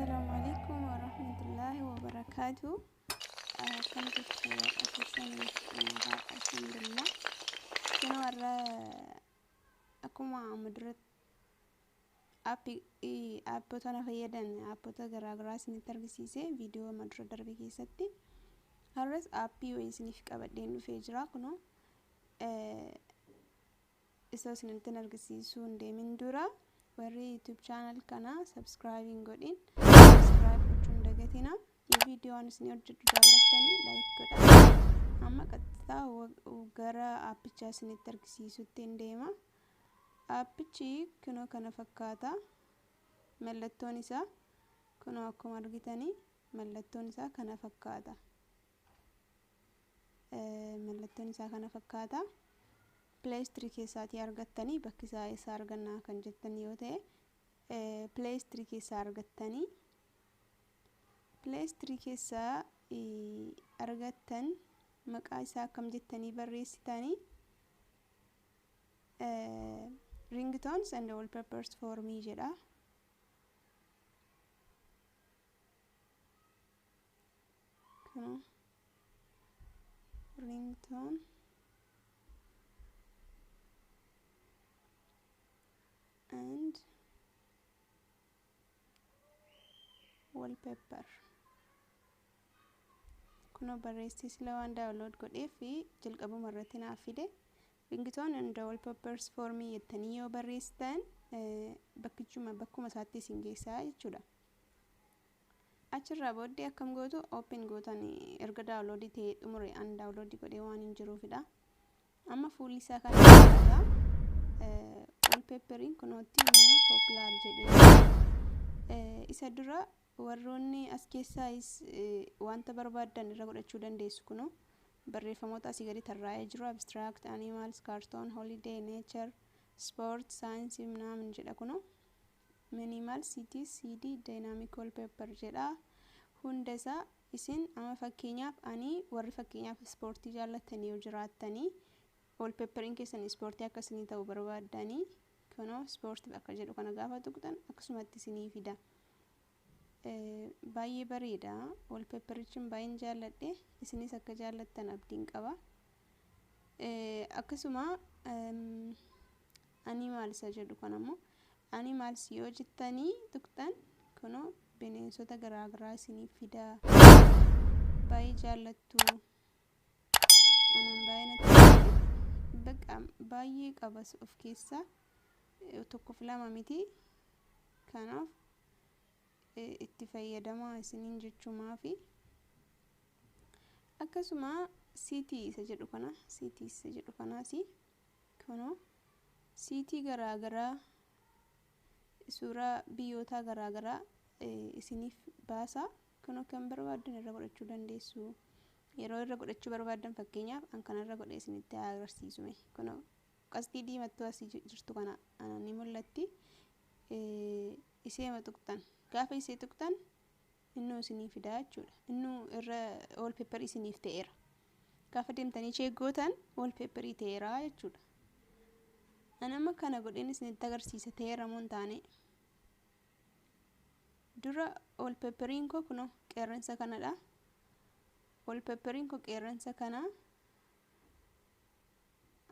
Assalamu alaikum warahmatullahi wabarakatuh. Akkam jirtu keessan? Alhamdulillah. Kun warra akkuma amma duratti aappota na fayyadan, aappota garaagaraa isinitti argisiise viidiyoo amma dura darbe keessatti. Har'as aappii wayii isiniif qabadheen dhufee jira. Kunoo isa isinitti argisiisuu hin deemin dura, warri YouTube channel kana subscribe hin godhin subscribe gochuu hin dagatina. Yoo viidiyoon isin hojjedhu jaallattanii like godhaa. Amma qaxxitaa gara aappichaa isinitti argisiisutti hin deema. Aappichi kunoo kana fakkaata. Mallattoon isaa kunoo akkuma argitanii mallattoon isaa kana fakkaata. Mallattoon isaa kana fakkaata. Play Store keessaatii argattanii, bakki isaa eessa argannaa kan jettan yoo ta'e, Play Store keessaa argattanii. Play Store keessaa argattan, maqaa isaa akkam jettanii barreessitanii? "Ringtones and wallpapers for me" jedha. Kunoo "ringtone and wallpaper" kunoo barreessee, sila waan download godhee fi jalqabuma irratti naaf fide. "Ringtone and wallpapers for me" jettanii yoo barreessitan bakkichuma bakkuma isaatti isin geessaa jechuudha. Achirraa booddee akkam gootu? Open gootan. Erga download ta'ee xumure, an download godhee waan hin jiruufidha. Amma fuulli isaa kana fakkaata. Wallpaperiin kunootti "new popular" jedhee. Isa dura warroonni as keessaayis wanta barbaaddan irra godhachuu dandeessu. Kunoo barreeffamoota asii gadi tarraa'ee jiru, abstract, animals, cartoon, holiday, nature, sport, science ምናምን jedha. Kunoo minimal, city, cd, dynamic wallpaper jedha. Hunda isaa isin amma fakkeenyaaf ani warri fakkeenyaaf ispoortii jaallattanii yoo jiraattanii, wallpaperiin keessan ispoortii akka isinii ta'u barbaaddanii, kunoo ispoortii akka jedhu kana gaafa tuqxan akkasumatti isinii fida. Baay'ee bareeda. Wallpaperichi baay'een jaalladhe, isinis akka jaallattan abdiin qaba. Akkasuma animals jedhu kana immoo animals yoo jettanii tuqxan, kunoo bineensota garaagaraa isiniif fida. Baay'ee jaallattu, anan baay'ee natti tole. Baqa baay'ee qabas of keessaa, tokkoof lama miti. Kanaaf itti fayyadamaa isiniin jechuumaafi. Akkasuma city isa jedhu kana, city isa jedhu kanaas kunoo city garaagaraa, suuraa biyyootaa garaagaraa isiniif baasa. Kunoo kan barbaaddan irra godhachuu dandeessu. Yeroo irra godhachuu barbaaddan, fakkeenyaaf an kanarra godhee isinitti haa agarsiisume. Kunoo qasxii diimattuu asii jirtu kana ni mul'atti. Iseema tuqxan, gaafa isee tuqxan innuu isinii fidaa jechuudha. Innuu irra wallpaperii isiniif ta'eera. Gaafa deemtanii check gootan wallpaperii ta'eera jechuudha. An amma kana godheen isinitti agarsiisa, ta'eera moo hin taane. Dura wallpaperiin koo kunoo qeerransa kanadha. Wallpaperiin koo qeerransa kana.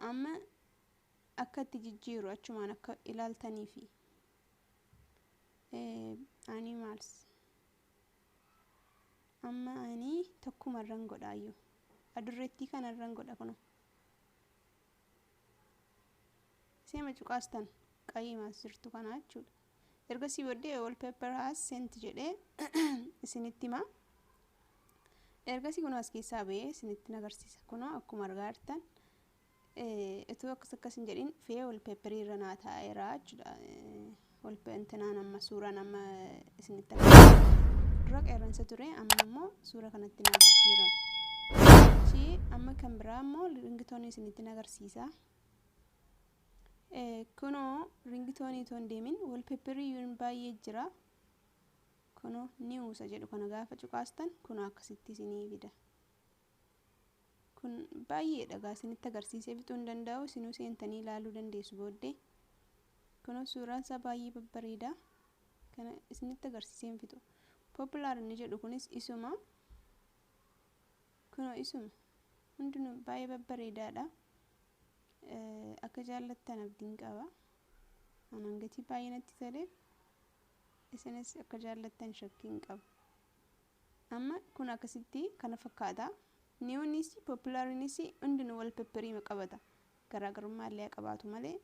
Amma akka itti jijjiiru achumaan akka ilaaltaniifi. Animals amma ani tokkuma irran godhaayyuu, adurreettii kana irran godha. Kunoo seema cuqaastan qayyimaas jirtu kana jechuudha. Ergasii booddee "wallpaper has sent" jedhee isinitti hima. Ergasii kunoo as keessaa ba'ee isinitti agarsiisa. Kunoo akkuma argaa jirtan utuu akkas akkas hin jedhin dhufee wallpaperii irra naa taa'eera jechuudha. Intinaan amma suuraan amma isinitti agarsiisa. Dura qeerransa ture, amma immoo suura kanatti naa jijjiirame. Achi amma kan biraa immoo ringtoneii isinitti agarsiisa. Kunoo ringtoneii otoo hin deemin wallpaperii baay'ee jira. Kunoo "new" isa jedhu kana gaafa cuqaastan kunoo akkasitti isinii fida. Kun baay'eedha gaa, isinitti agarsiisee fixuu hin danda'u, isinuu seentanii ilaaluu dandeessu booddee. Kunoo suuraan isaa baay'ee babbareeda. Kana isinitti agarsiisee hin fixu. Popular inni jedhu kunis isuma. Kunoo isuma. Hundinuu baay'ee babbareedaadha. Akka jaallattan abdiin qaba. Anaan gatii baay'ee natti toleef isinis akka jaallattan shakkii hin qabu. Amma kun akkasitti kana fakkaata. Newnis popularinis hundinuu wallpaperii qabata. Garaagarummaa illee qabaatu malee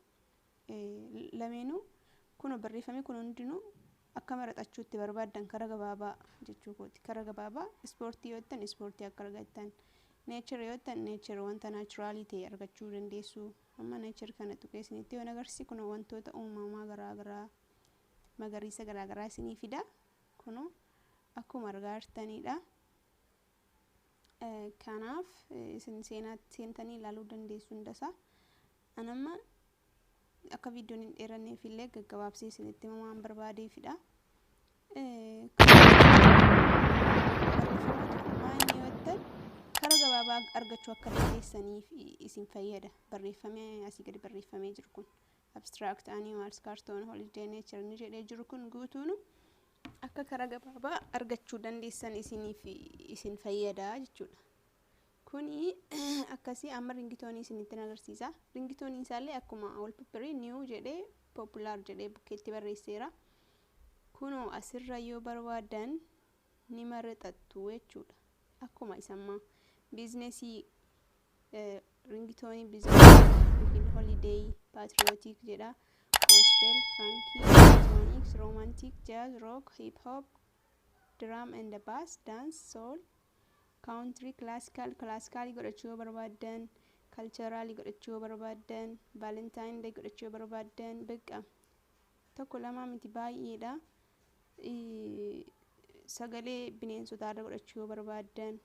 lameenuu kun barreeffamni kun hundinuu akka maraxachuutti barbaaddan kara gabaabaa jechuu kooti. Kara gabaabaa ispoortii yoo jettan ispoortii akka argattan, nature yoo jettan nature, wanta naturalii ta'e argachuu dandeessu. Amma nature kana tuqee isinitti yoon agarsiise, kun wantoota uumamaa garaagaraa, magariisa garaagaraa isinii fida. Kun akkuma argaa jirtanidha. Kanaaf isin seentanii ilaaluu dandeessu hundasaa. Anamma akka viidiyoon hin dheeranneef illee gaggabaabsee isinitti himuu waan barbaadeefidha. Barreeffamoota yoo jettan karaa gabaabaa argachuu akka dandeessaniif isin fayyada. Barreeffamee asii gadi barreeffamee jiru kun, abstract, animals, cartoon, holiday, nature inni jedhee jiru kun guutuun akka karaa gabaabaa argachuu dandeessan isiniif isin fayyada jechuudha. Kuni akkasii. Amma ringtoneii isinitti agarsiisa. Ringtoneiin isaallee akkuma wallpaperii new jedhee, popular jedhee bukkeetti barreesseera. Kunoo asirra yoo barbaadan ni maraxattu jechuudha. Akkuma isammaa businessii, ringtoneii businessii yookiin holiday, patriotic jedha. Gospel, funky, electronics, romantic, jazz, rock, hip hop, drum and bass, dance, soul, country, classical. Classicalii godhachuu yoo barbaaddan, culturalii godhachuu yoo barbaaddan, Valentine Day godhachuu yoo barbaaddan, beeqa tokko lamaa miti, baay'eedha. Sagalee bineensotaa irra godhachuu yoo barbaaddan,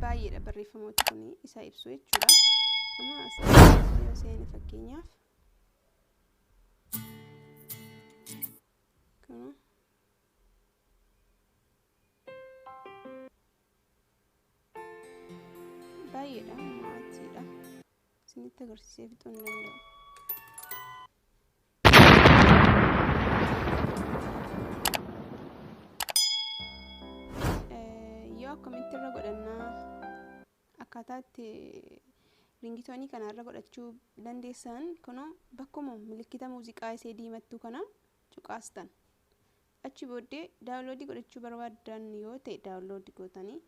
baay'eedha barreeffamooti kun isa ibsu jechuudha. Amma as yoo seene, fakkeenyaaf, kun baay'eedha, maatiidha, isinitti agarsiisee fixuu hin danda'u. Yoo akkamitti irra godhannaa, akkaataa itti ringtoneii kana irra godhachuu dandeessan, kunoo bakkuma milikkita muuziqaa isee diimattuu kana cuqaastan. Achi booddee downloadii godhachuu barbaaddan yoo ta'e downloadii gootanii,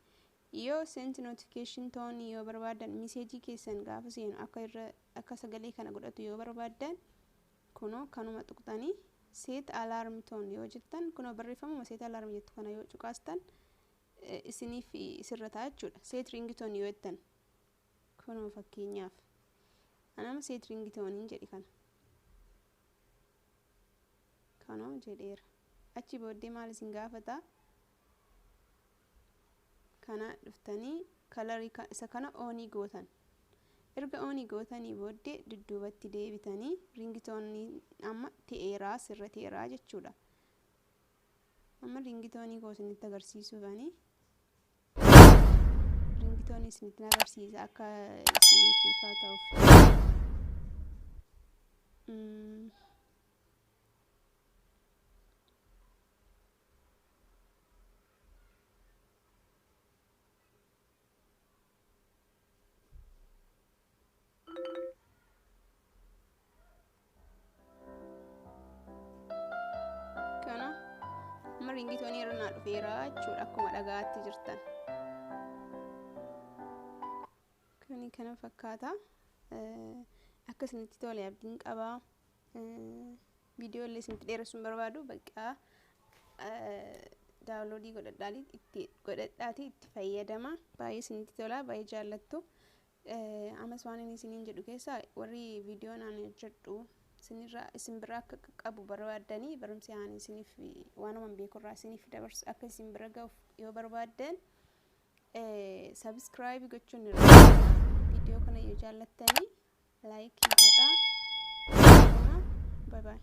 yoo send notification toneii yoo barbaaddan, messageii keessan gaafa seenu akka irra akka sagalee kana godhatu yoo barbaaddan, kunoo kanuma tuqxanii, set alarm tone yoo jettan, kunoo barreeffamuma set alarm jettu kana yoo cuqaastan isiniif sirra ta'a jechuudha. Set ringtone yoo jettan, kunoo fakkeenyaaf anama set ringtoneiin jedhi kana kanoo jedheera. Achi booddee maal isin gaafata? Kana dhuftanii colorii isa kana onii gootan. Erga onii gootanii booddee dudduubatti deebitanii ringtoneii amma ta'eeraa, sirra ta'eeraa jechuudha. Amma ringtoneii koo isinitti agarsiisuufani ringtoneii isinitti agarsiisa akka isiniif ifaa ta'uuf. Kana amma ringtoneii irra naa dhufeera jechuudha, akkuma dhagaatti jirtan. Kuni kana fakkaata. Akka isinitti tole abdiin qaba. Viidiyoo illee isinitti dheeressuu hin barbaadu. Bakka downloadii godhadhaatii itti fayyadama. Baay'ee isinitti tola, baay'ee jaallattu. Ammas waan inni isiniin jedhu keessaa, warri viidiyoon ani hojjedhu isinirraa isin bira akka qaqqabu barbaaddanii, barumsi ani isiniif waanuman beekurraa isiniif dabarsu akka isin bira ga'uuf yoo barbaaddan, subscribe gochuun irraa, viidiyoo kana yoo jaallattanii likeii godhaa. Bye bye.